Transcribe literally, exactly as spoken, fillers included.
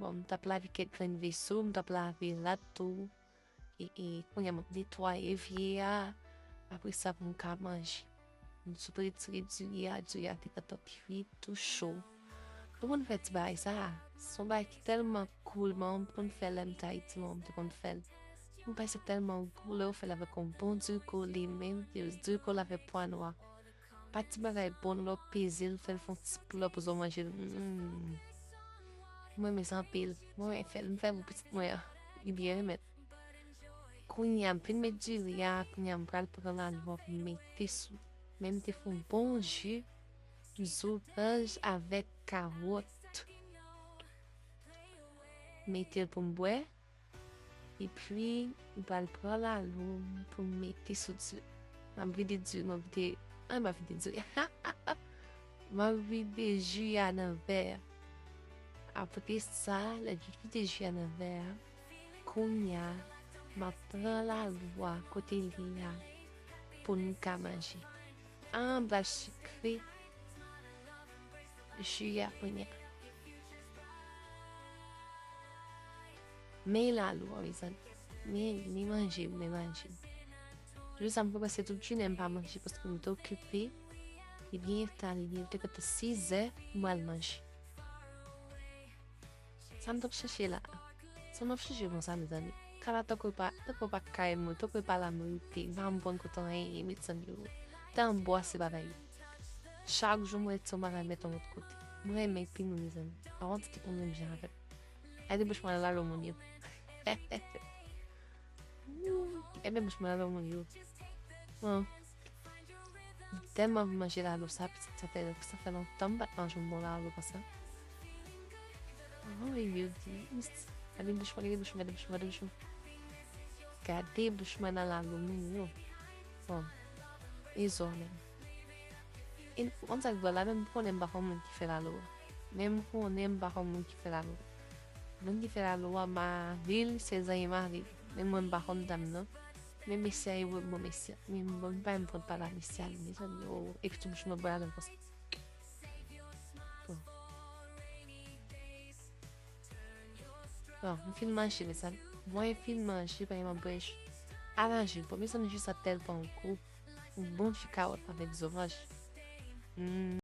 Bon, m t ap lave kèk grenn veso, m t ap lave rad tou. E, e kounye a m ap netwaye evye a. Apre sa pou m ka manje. M sot retire diri a, diri a te gentan pi tou cho. Ou konn fè ti bagay sa a? Se yon bagay ki tèlman cool, manman m konn fè l lè m t Ayiti, manman m te konn fè l. M panse tèlman gou lè ou fè l avèk yon bon diri kole, menm diri kole avèk pwa nwa. Pa ti bagay bon lè w peze l, fè l fè yon ti plòp, ou manje l. Mm. Mwen renmen sa anpil. Mwen renmen fè l, m fè l pou pitit mwen an. Li byen renmen l. Kounye a, m fin met diri a, kounye a, m pral pran lalwa pou m mete sou. Men m te fè yon bon ji zoranj avèk kawòt. Mete l pou m bwè. Epi, m pral pran lalwa pou m mete sou diri. M ap vide diri, m ap vide, ah, m ap vide diri. M ap vide ji a nan vè a. Apre sa, lè m vide ji a nan vè a, kounye a, m ap pran lalwa kote l ye a pou n ka manje. An, m pral sikre ji a kounye a. Men lalwa, mezanmi. Men, men manje, men manje. Jou sa m kòmanse tout jounen m pa manje paske m te okipe. Li byen ta, li byen te gentan sizè, m al manje. Sa m t ap chèche la? Sa m ap chèche konsa, mezanmi? Kala tankou pa, tankou pa kay mwen, tankou pa la m rete, m pa konprann kote anyen ye, mezanmi yo. Te anbwase bagay yo. Chak jou m wè ti yon bagay met yon lòt kote. Mwen renmen pini, mezanmi. Pa konn si te konn menm jan avè m. Ay, de bouch mwen lalwa moun yo. Ebyen, bouch mwen lalwa moun yo. Bon. M tèlman anvi manje lalwa sa, pitit, sa fè, sa fè lontan m pa t manje yon bon lalwa konsa. Oh, yo di, gade bouch mwen, gade bouch mwen, gade bouch mwen, gade bouch mwen. Gade bouch mwen nan lalwa moun yo. Bon. E zò menm. E ou konn sa k dròl la, menm m konnen m pa konn moun ki fè lalwa. Menm m konnen m pa konn moun ki fè lalwa. Moun ki fè lalwa, mari l, se zanmi mari l. Men mwen m pa konn dam nan. Men mesye a, e bon mesye a. Men bon, m pa menm konn pale a mesye a, mezanmi, oh, epi tou bouch mwen bwè ladan konsa. Bon. Bon, m fin manje, mezanmi. Mwen fin manje, pa m ap bwè ji. Ala ji, bon, mezanmi, ji sa tèlman gou. Yon bon ji kawòt avèk zoranj. Hmm.